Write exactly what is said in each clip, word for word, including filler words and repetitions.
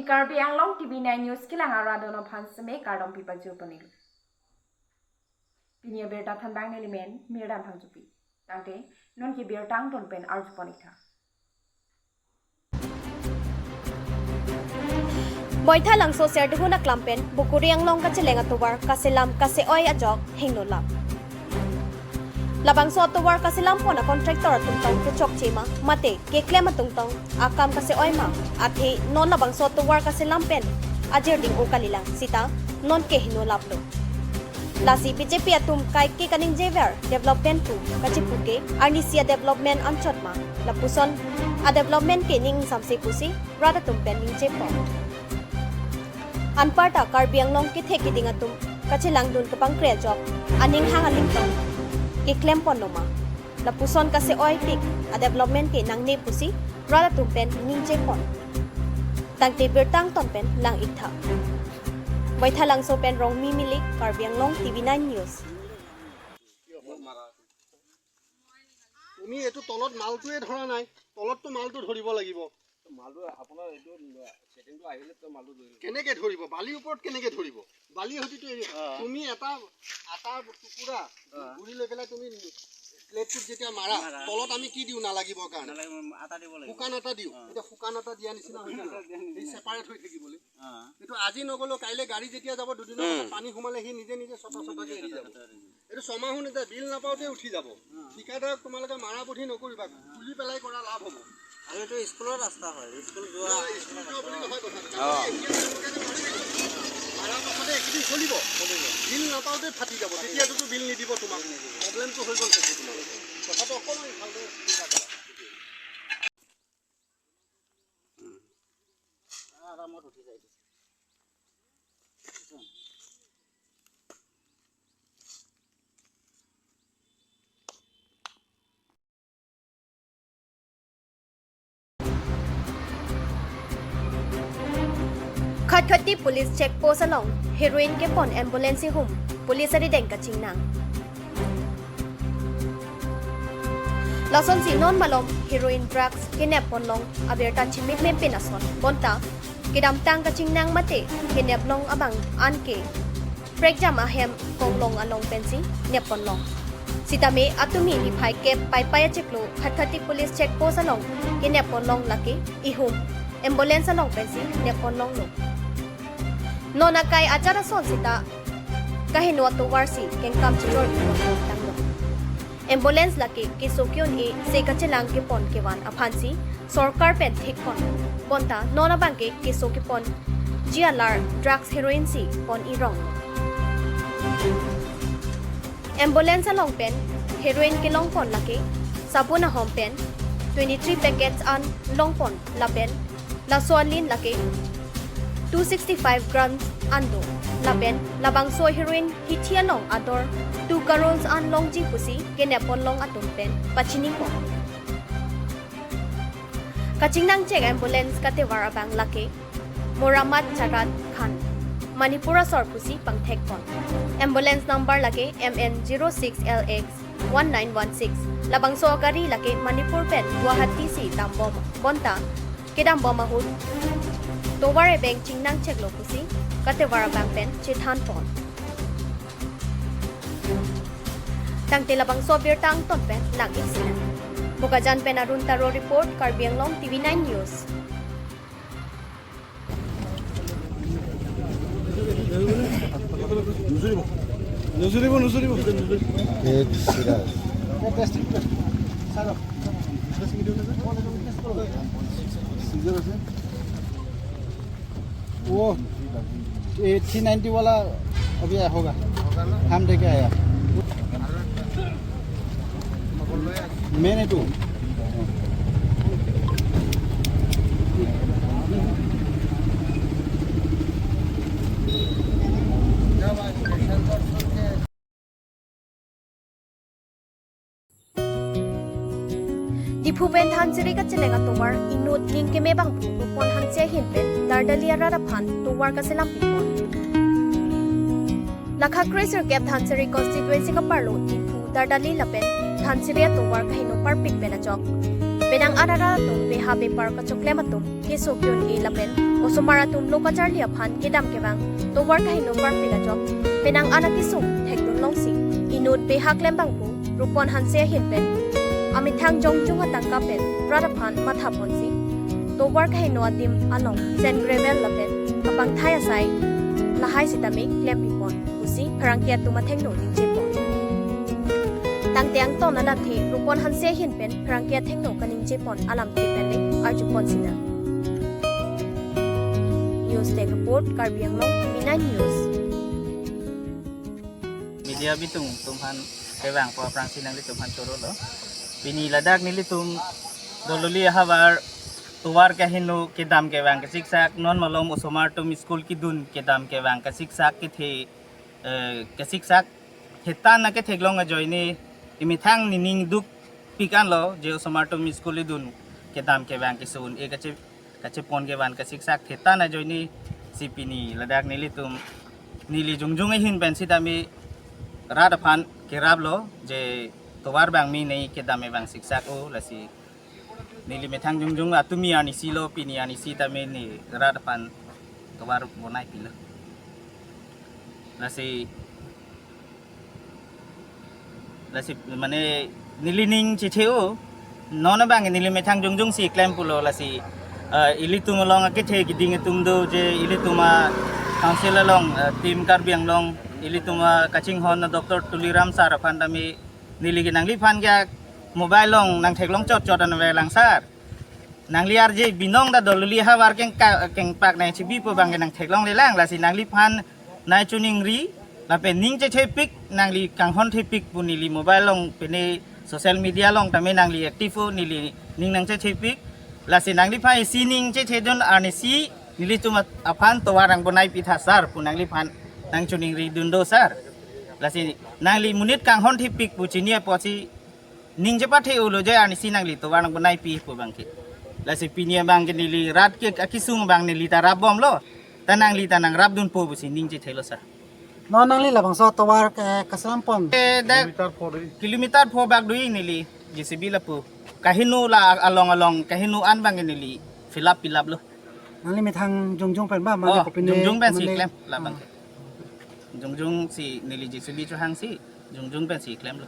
Karbi Anglong T V nine News kelang arat atum aphan seme kardom pipajir ponlo. Pini abirta thanbang neli men Mirdan Phangchopi. Tangte non ke birta angton pen arju pon-ik tha. Baithalangso Serdihun aklam pen Bukuri Anglong kacheleng atovar kaselam kase-oi ajok hingno lap. Labangso atovar kaselam pon a contractor atum tong kechokche ma mate keklem atum tong akam kase-oi ma, athe non labangso atovar kaselam pen ajir ding-o kalilang sita non ke hingno laplo. Lasi B J P atum kaike kaningjever development pu kachipu ke arnisi a development anchot ma, lapuson a development ke ning samse pusi rat atum pen ningje pon. Anparta Karbi Anglong kethek keding atum kachelangdun kepangkre ajok aning hang aling tong keklem pon lo ma, lapuson kase-oipik a development ke nangne pusi rat atum pen ningje pon. Tangte birta angton pen lang-ik tha. Baithalangso pen Rongmi Milik, Karbi Anglong T V nine News. তুমি এইটো তলত মালটোৱে ধৰা নাই, তলততো মালটো ধৰিব লাগিব। মালটো আপোনাৰ এইটো ছেটিংটো আহিলে তো মালটো ধৰিব। কেনেকে ধৰিব? বালিৰ ওপৰত কেনেকে ধৰিব? বালি হয়তো এই- অ। তুমি এটা আটা টুকুৰা অ। গুৰি লৈ পেলাই তুমি প্লেটটোত যেতিয়া মাৰা, মাৰা। তলত আমি কি দিওঁ নালাগিবৰ কাৰণে? নালাগে, মই আটা দিব লাগিব। শুকান আটা দিওঁ। অ। এতিয়া শুকান আটা দিয়া নিচিনা হৈ গ'ল। দিয়া নিচিনা। এই ছেপাৰেট হৈ থাকিবলৈ। অ। এইটো আজি নগ'লেও কাইলৈ গাড়ী যেতিয়া যাব, দুদিনৰ উম। পাছত পানী সোমালে সি নিজে নিজে চটা চটাকে এৰি যাব। এৰি দিব। এইটো ছমাহো নাযায়, বিল নাপাওঁতে উঠি যাব। উম। ঠিকাদাৰক তোমালোকে মাৰা পুথি নকৰিবা, খুলি পেলাই কৰা লাভ হ'ব। আৰু এইটো স্কুলৰ ৰাস্তা হয়, স্কুল যোৱা। অ, স্কুল যোৱা বুলি নহয় কথাটো। অ। এতিয়া তেওঁলোকে যে মাৰি দিব, মাৰা পাছতে এইকেইদিন চলিব। বিল নাপাওঁতে ফাটি যাব, তেতিয়াতো বিল নিদিব তোমাক। প্ৰব্লেমটো হৈ গ'ল তেতিয়া তোমালোকৰ। কথাটো অকণমান ভালদৰে চিন্তা কৰা। আৰামত উঠি যায়। Khatkhati Police Check Post along heroin kepon ambulance ihum police arideng kachingnang. Lasonsi non malom heroin drugs kenep ponlong abirta chimit mepin ason bonta kedamtang kachingnang mate kenep long abang anke prekjam ahem konglong along pensi nep ponlong. Sitame atumi niphai kep Paipai achiklo Khatkhati Police Check Post along kenep ponlong lake ihum ambulance along pensi nep ponlonglo. Non akai ajat ason sita kaheno atovarsi kengkam chijor tanglo. Ambulance lake keso ke-un-e se kachelang kepon kevan aphansi sorkar pen thik pon. Bonta non abangke keso kepon G L R drugs heroin si pon irong. Ambulance along pen heroin kelong pon lake sabun ahom pen twenty-three packets an long pon lapen laso alin lake two sixty-five grams an do. Lapen labangso heroin hithi along ador two crores an longji pusi kenep ponlong atum pen pachini pon. Kachingnang chek ambulance katevar abang lake Moramat Charat Khan, Manipur asor pusi pangthek pon. Ambulance number lake M N zero six L X one nine one six. Labangso agari lake Manipur pen Guwahati si dambom bonta kedambom ahut tovar ebeng chingnang cheklo pusi katevar abang pen chethan pon. Tangte labangso abirta angton pen lang-ik sinang. Bokajan pen Arun Taro report, Karbi Anglong T V nine News. নুজুৰিব, নুজুৰিব, নুজুৰিব। वो eighty ninety वाला अभी होगा, हम लेके आया। मेन है to. Diphu pen Dhansiri kacheleng atovar inut ning keme bangphu Rupon Hanse ahin pen Dardali arat aphan tovar kaselam pipon. Lakha kre sirkep Dhansiri constituency kaparlo Diphu, Dardali lapen Dhansiri atovar kaheno parpik pen ajok penang arat atum beha bepar kachoklem atum keso ke-un-e lapen osomar atum lo kacharli aphan kedam kevang tovar kaheno parpik ajok penang an akesung thekdun longsi inut behak klembang pu Rupon Hanse ahin pen amethang jongjung atangka pen rat aphan mathaponsi tovar kaheno adim along sand gravel lapen kapangthai asai lahai sitame klempipon pusi pherangke atum athengno ningjepon. Tangte angton alamthe Rupon Hanse ahin pen pherangke athengno kaningjepon alamthe pen le arjupon sinang. News Desk Report, Karbi Anglong, Mina News. Media bitung atum aphan kevang po aphrangsi nanglitum aphan chorolo. Pini ladak nelitum Dololi ahavar tovar kaheno kedam kevang kasiksak, non malom osomar atum school kedun kedam kevang kasiksak kethe, eh, kasiksak thetan na ketheklong ajoine emethang nening dukpik anlo je osomar atum school kedun kedam kevang keso un-e kache kachepon kevan kasiksak thetan ajoine si pini ladak nelitum neli jongjung ahin pen sitame rat aphan keraplo je tovar abang me nei kedam kevang siksak-o, lasi neli methang jongjung atum arnisi lo, pini arnisi tame ne rat aphan tovar bonaipilo. Lasi lasi mane neli ning chetheo, non abang neli methang jongjung si klem pulo, lasi eh, ilitum along akethe keding atum do je ilitum a council along, eh, Team Karbi Anglong, ilitum akachinghon Doctor Tuliram sir aphan tame neli ke nangliphan ke mobile along nangtheklong chotchot an avelang sir. Nangli arje binong ta Dololi ahavar kengka kengpak nangchebipo abang ke nangtheklonglelang, lasi nangliphan nangchiningri lapen ning chethepik, nangli kanghon thepik pu neli mobile along pine social media along tame nangli active-o, neli ning nangchethepik. Lasi nangliphan isi ning chethedun arnisi nelitum aphan tovar nangbonaipitha sir pu nangliphan nangchiningridun do sir. Lasi nangli monit kanghon thepik pu chini apotsi ning chepathe-olo je arnisi nangli tovar nangbonaipipo abang ke. Lasi pini abang ke neli rat ke akesung abang neli ta rapbomlo. Ta nangli ta nangrapdunpo pusi ning chethelo sir. Non nangli labangso tovar ke kaselampon. Eh, dak kilometer pho bak dui neli J C B lapu. Kaheno la along along kaheno an abang ke neli fill up fill up lo. Nangli methang jongjung pen ba mane Oh, kopine jongjung pen si mane- klem labang ke. Jongjung si neli J C B chohangsi jongjung pen si klemlo.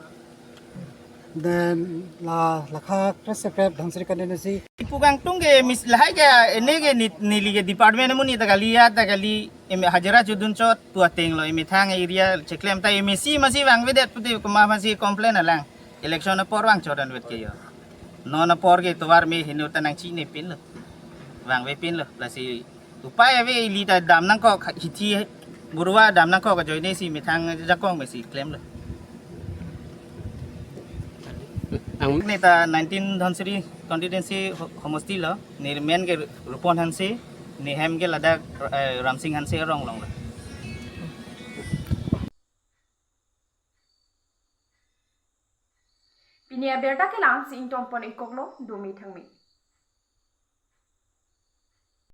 Then la lakha kre sekrep Dhansiri constituency. Ipu kangtung ke mis lahai ke ene ke ni- neli ke department amonit ta kali ya ta kali em hajira chodun chot pu atenglo, emethang area cheklem ta M A C masi vangvedet pute komat masi complain alang. Election apor vang chot anvet ke yo. Non apor ke tovar me heno ta nangchinepinlo. Vangvepinlo. Lasi upai ave, ili ta dam nangkok, hithi burwa dam nangkok ajoine si methang jakong me si klemlo. Ang- Ne ta nineteen Dhansiri constituency ho- homosti lo, ne men ke Rupon Hanse, ne hem ke ladak eh, Ramsing Hanse arong along lo. Pini abirta ke la-an si ingtonpon-ikoklo, dumi thangmi.